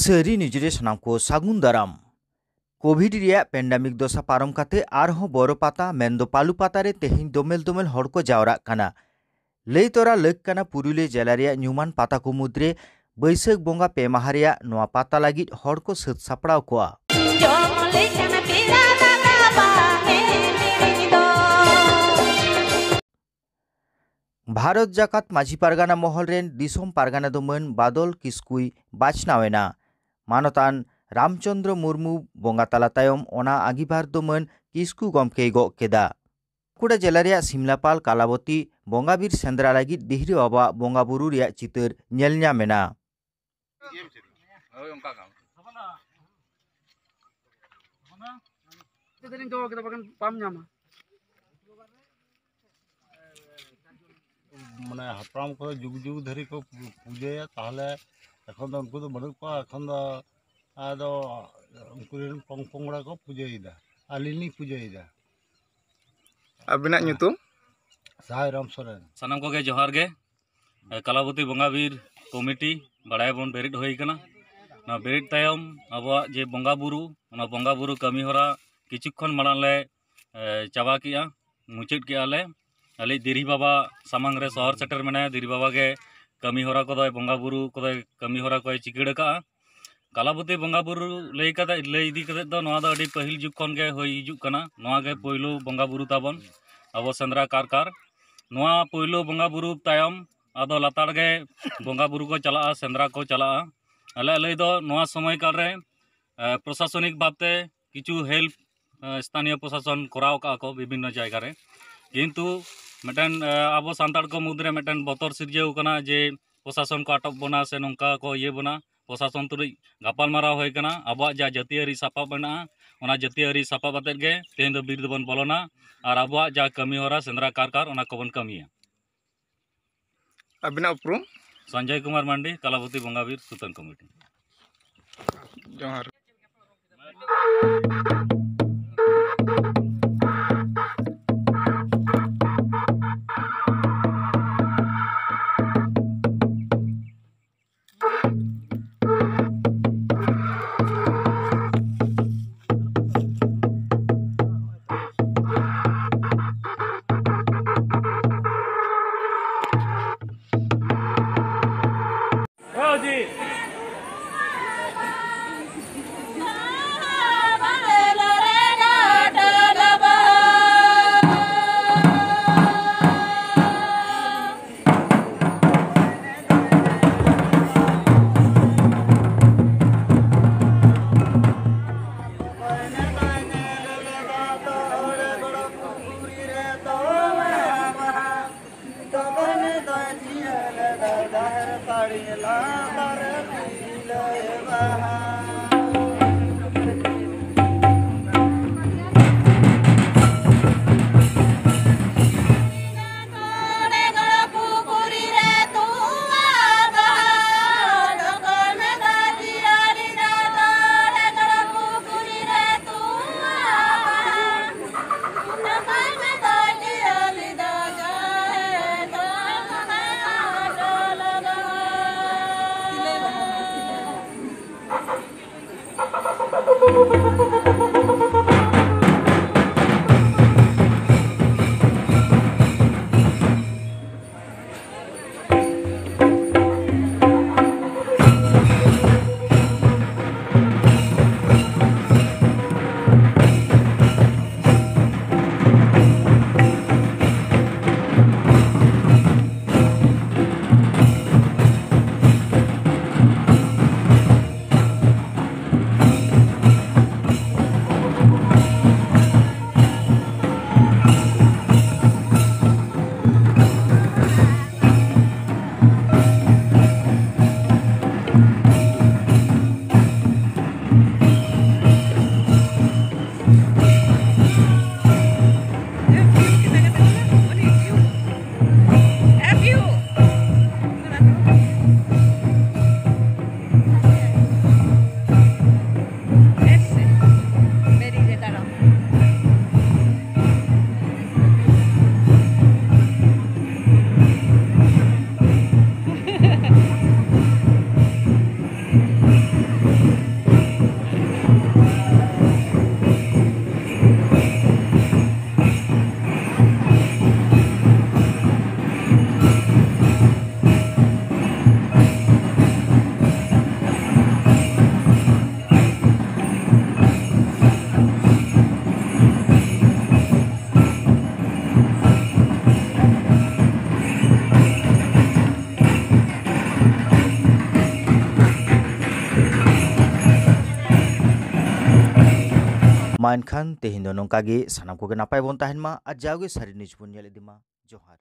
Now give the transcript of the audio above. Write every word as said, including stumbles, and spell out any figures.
ᱥᱟᱹᱨᱤ ᱱᱤᱭᱩᱡᱽ ᱨᱮ ᱥᱟᱱᱟᱢ ᱠᱚ ᱥᱟᱹᱜᱩᱱ ᱫᱟᱨᱟᱢ᱾ ᱠᱳᱵᱷᱤᱰ ᱨᱮᱭᱟᱜ ᱯᱮᱱᱰᱟᱢᱤᱠ ᱫᱚᱥᱟ ᱯᱟᱨᱚᱢ ᱠᱟᱛᱮ ᱟᱨᱦᱚᱸ ᱵᱚᱨᱚ ᱯᱟᱛᱟ ᱢᱮᱱᱫᱚ ᱯᱟᱞᱩ ᱯᱟᱛᱟ ᱨᱮ ᱛᱮᱦᱮᱧ ᱫᱚᱢᱮᱞ ᱫᱚᱢᱮᱞ ᱦᱚᱲ ᱠᱚ ᱡᱟᱣᱨᱟᱜ ᱠᱟᱱᱟ᱾ ᱞᱟᱹᱭ ᱛᱚᱨᱟ ᱞᱟᱹᱠ ᱠᱟᱱᱟ, ᱯᱩᱨᱩᱞᱤᱭᱟᱹ ᱡᱮᱞᱟ ᱨᱮᱭᱟᱜ ᱧᱩᱢᱟᱱ ᱯᱟᱛᱟ ᱠᱚ ᱢᱩᱫᱽᱨᱮ ᱵᱟᱹᱭᱥᱟᱹᱠᱷ ᱵᱚᱸᱜᱟ ᱯᱮ ᱢᱟᱦᱟ ᱨᱮᱭᱟᱜ ᱱᱚᱣᱟ ᱯᱟᱛᱟ ᱞᱟᱹᱜᱤᱫ ᱦᱚᱲ ᱠᱚ ᱥᱟᱹᱛ ᱥᱟᱯᱲᱟᱣ ᱠᱚᱣᱟ᱾ ᱡᱚᱢ ᱞᱮᱠᱟᱱ ᱯᱮᱲᱟ ᱫᱟᱫᱟ ᱵᱟᱝ ᱦᱤᱲᱤᱧ ᱫᱚ᱾ ᱵᱷᱟᱨᱚᱛ ᱡᱟᱠᱟᱛ ᱢᱟᱹᱡᱷᱤ ᱯᱟᱨᱜᱟᱱᱟ ᱢᱚᱦᱚᱞ ᱨᱮᱱ ᱫᱤᱥᱚᱢ ᱯᱟᱨᱜᱟᱱᱟ ᱫᱚ ᱢᱟᱹᱱ ᱵᱟᱫᱚᱞ ᱠᱤᱥᱠᱩᱭ ᱵᱟᱪᱷᱱᱟᱣ ᱮᱱᱟ᱾ ᱢᱟᱱᱚᱛᱟᱱ ᱨᱟᱢᱪᱚᱸᱫᱽᱨᱚ ᱢᱩᱨᱢᱩ ᱵᱚᱸᱜᱟ ᱛᱟᱞᱟ ᱛᱟᱭᱚᱢ ᱚᱱᱟ ᱟᱺᱜᱤᱵᱷᱟᱨ ᱫᱚ ᱢᱟᱹᱱ ᱠᱤᱥᱠᱩ ᱜᱚᱢᱠᱮᱭ ᱜᱚᱜ ᱠᱮᱫᱟ᱾ ᱵᱟᱸᱠᱩᱲᱟ ᱡᱮᱞᱟ ᱨᱮᱭᱟᱜ ᱥᱤᱢᱞᱟᱯᱟᱞ ᱠᱟᱞᱟᱵᱚᱛᱤ ᱵᱚᱸᱜᱟ ᱵᱤᱨ ᱥᱮᱸᱫᱽᱨᱟ ᱞᱟᱹᱜᱤᱫ ᱰᱤᱦᱨᱤ ᱵᱟᱵᱟᱣᱟᱜ ᱵᱚᱸᱜᱟ ᱵᱩᱨᱩ ᱨᱮᱭᱟᱜ ᱪᱤᱛᱟᱹᱨ ᱧᱮᱞ ᱧᱟᱢ ᱮᱱᱟ᱾ ᱦᱳᱭ, ᱚᱱᱠᱟ ᱜᱮ᱾ ᱛᱮᱫᱚᱞᱤᱧ ᱫᱚᱦᱚ ᱠᱮᱫᱟ, ᱵᱟᱠᱷᱟᱱ ᱵᱟᱢ ᱧᱟᱢᱟ᱾ ᱢᱟᱱᱮ ᱦᱟᱯᱲᱟᱢ ᱠᱚ ᱡᱩᱜᱽ ᱡᱩᱜᱽ ᱫᱷᱟᱹᱨᱤᱡ ᱠᱚ ᱯᱩ-, ᱯᱩᱡᱟᱹᱭᱟ, ᱛᱟᱦᱚᱞᱮ ᱮᱠᱷᱚᱱ ᱫᱚ ᱩᱱᱠᱩ ᱫᱚ ᱵᱟᱹᱱᱩᱜ ᱠᱚᱣᱟ᱾ ᱮᱠᱷᱚᱱ ᱫᱚ ᱟᱫᱚ ᱩᱱᱠᱩ ᱨᱮᱱ ᱯᱚᱝ ᱯᱚᱝᱲᱟ ᱠᱚ ᱯᱩᱡᱟᱹᱭᱮᱫᱟ, ᱟᱹᱞᱤᱧ ᱞᱤᱧ ᱯᱩᱡᱟᱹᱭᱮᱫᱟ᱾ ᱟᱹᱵᱤᱱᱟᱜ ᱧᱩᱛᱩᱢ? ᱥᱟᱦᱟᱭ ᱨᱟᱢ ᱥᱚᱨᱮᱱ᱾ ᱥᱟᱱᱟᱢ ᱠᱚᱜᱮ ᱡᱚᱦᱟᱨ ᱜᱮ᱾ ᱮ, ᱠᱟᱞᱟᱵᱚᱛᱤ ᱵᱚᱸᱜᱟ ᱵᱤᱨ ᱠᱚᱢᱤᱴᱤ ᱵᱟᱲᱟᱭ ᱵᱚᱱ ᱵᱮᱨᱮᱫ ᱦᱩᱭ ᱟᱠᱟᱱᱟ᱾ ᱱᱚᱣᱟ ᱵᱮᱨᱮᱫ ᱛᱟᱭᱚᱢ ᱟᱵᱚᱣᱟᱜ ᱡᱮ ᱵᱚᱸᱜᱟ ᱵᱩᱨᱩ, ᱚᱱᱟ ᱵᱚᱸᱜᱟ ᱵᱩᱨᱩ ᱠᱟᱹᱢᱤ ᱦᱚᱨᱟ ᱠᱤᱪᱷᱩ ᱠᱷᱚᱱ ᱢᱟᱲᱟᱝ ᱞᱮ, ᱮ, ᱪᱟᱵᱟ ᱠᱮᱜᱼᱟ, ᱢᱩᱪᱟᱹᱫ ᱠᱮᱜᱼᱟ ᱞᱮ᱾ ᱟᱞᱮ ᱫᱤᱨᱦᱤ ᱵᱟᱵᱟ ᱥᱟᱢᱟᱝ ᱨᱮ ᱥᱚᱦᱚᱨ ᱥᱮᱴᱮᱨ ᱢᱮᱱᱟᱭᱟ᱾ ᱫᱤᱨᱦᱤ ᱵᱟᱵᱟ ᱜᱮ ᱠᱟᱹᱢᱤ ᱦᱚᱨᱟ ᱠᱚᱫᱚᱭ, ᱵᱚᱸᱜᱟ ᱵᱩᱨᱩ ᱠᱚᱫᱚᱭ, ᱠᱟᱹᱢᱤ ᱦᱚᱨᱟ ᱠᱚᱭ ᱪᱤᱠᱟᱹᱲ ᱟᱠᱟᱜᱼᱟ᱾ ᱠᱟᱞᱟᱵᱚᱛᱤ ᱵᱚᱸᱜᱟ ᱵᱩᱨᱩ ᱞᱟᱹᱭ ᱠᱟᱛᱮ, ᱞᱟᱹᱭ ᱤᱫᱤ ᱠᱟᱛᱮ ᱫᱚ ᱱᱚᱣᱟ ᱫᱚ ᱟᱹᱰᱤ ᱯᱟᱹᱦᱤᱞ ᱡᱩᱜᱽ ᱠᱷᱚᱱ ᱜᱮ ᱦᱩᱭ ᱦᱤᱡᱩᱜ ᱠᱟᱱᱟ᱾ ᱱᱚᱣᱟ ᱜᱮ ᱯᱳᱭᱞᱳ ᱵᱚᱸᱜᱟ ᱵᱩᱨᱩ ᱛᱟᱵᱚᱱ, ᱟᱵᱚ ᱥᱮᱸᱫᱽᱨᱟ ᱠᱟᱨᱠᱟᱨ᱾ ᱱᱚᱣᱟ ᱯᱳᱭᱞᱳ ᱵᱚᱸᱜᱟ ᱵᱩᱨᱩ ᱛᱟᱭᱚᱢ ᱟᱫᱚ ᱞᱟᱛᱟᱲ ᱜᱮ ᱵᱚᱸᱜᱟ ᱵᱩᱨᱩ ᱠᱚ ᱪᱟᱞᱟᱜᱼᱟ, ᱥᱮᱸᱫᱽᱨᱟ ᱠᱚ ᱪᱟᱞᱟᱜᱼᱟ᱾ ᱟᱞᱮ ᱞᱟᱹᱭ ᱫᱚ ᱱᱚᱣᱟ ᱥᱚᱢᱚᱭ ᱠᱟᱞ ᱨᱮ, ᱮ, ᱯᱨᱚᱥᱟᱥᱚᱱᱤᱠ ᱵᱷᱟᱵᱽᱛᱮ ᱠᱤᱪᱷᱩ ᱦᱮᱞᱯ, ᱮ, ᱥᱛᱷᱟᱱᱤᱭᱚ ᱯᱨᱚᱥᱟᱥᱚᱱ ᱠᱚᱨᱟᱣ ᱠᱟᱜᱼᱟ ᱠᱚ ᱵᱤᱵᱷᱤᱱᱱᱚ ᱡᱟᱭᱜᱟ ᱨᱮ, ᱠᱤᱱᱛᱩ ᱢᱤᱫᱴᱮᱱ, ᱮ, ᱟᱵᱚ ᱥᱟᱱᱛᱟᱲ ᱠᱚ ᱢᱩᱫᱽᱨᱮ ᱢᱤᱫᱴᱮᱱ ᱵᱚᱛᱚᱨ ᱥᱤᱨᱡᱟᱹᱣ ᱠᱟᱱᱟ ᱡᱮ ᱯᱨᱚᱥᱟᱥᱚᱱ ᱠᱚ ᱟᱴᱚᱠ ᱵᱚᱱᱟ ᱥᱮ ᱱᱚᱝᱠᱟ ᱠᱚ ᱤᱭᱟᱹ ᱵᱚᱱᱟ᱾ ᱯᱨᱚᱥᱟᱥᱚᱱ ᱛᱩᱞᱩᱡ ᱜᱟᱯᱟᱞᱢᱟᱨᱟᱣ ᱦᱩᱭ ᱠᱟᱱᱟ᱾ ᱟᱵᱚᱣᱟᱜ ᱡᱟ ᱡᱟᱹᱛᱤᱭᱟᱹᱨᱤ ᱥᱟᱯᱟᱵ ᱢᱮᱱᱟᱜᱼᱟ, ᱚᱱᱟ ᱡᱟᱹᱛᱤᱭᱟᱹᱨᱤ ᱥᱟᱯᱟᱵ ᱟᱛᱮᱫ ᱜᱮ ᱛᱮᱦᱮᱧ ᱫᱚ ᱵᱤᱨ ᱫᱚᱵᱚᱱ ᱵᱚᱞᱚᱱᱟ ᱟᱨ ᱟᱵᱚᱣᱟᱜ ᱡᱟ ᱠᱟᱹᱢᱤ ᱦᱚᱨᱟ ᱥᱮᱸᱫᱽᱨᱟ ᱠᱟᱨᱠᱟᱨ, ᱚᱱᱟ ᱠᱚᱵᱚᱱ ᱠᱟᱹᱢᱤᱭᱟ᱾ ᱟᱹᱵᱤᱱᱟᱜ ᱩᱯᱨᱩᱢ? ᱥᱚᱧᱡᱚᱭ ᱠᱩᱢᱟᱨ ᱢᱟᱱᱰᱤ, ᱠᱟᱞᱟᱵᱚᱛᱤ ᱵᱚᱸᱜᱟ ᱵᱤᱨ ᱥᱩᱛᱟᱹᱱ ᱠᱚᱢᱤᱴᱤ᱾ ᱡᱚᱦᱟᱨ᱾ ᱢᱟ ᱮᱱᱠᱷᱟᱱ ᱛᱮᱦᱮᱧ ᱫᱚ ᱱᱚᱝᱠᱟ ᱜᱮ, ᱥᱟᱱᱟᱢ ᱠᱚᱜᱮ ᱱᱟᱯᱟᱭ ᱵᱚᱱ ᱛᱟᱦᱮᱱ ᱢᱟ ᱟᱨ ᱡᱟᱣᱜᱮ ᱥᱟᱹᱨᱤ news ᱵᱚᱱ ᱧᱮᱞ ᱤᱫᱤ ᱢᱟ᱾ ᱡᱚᱦᱟᱨ᱾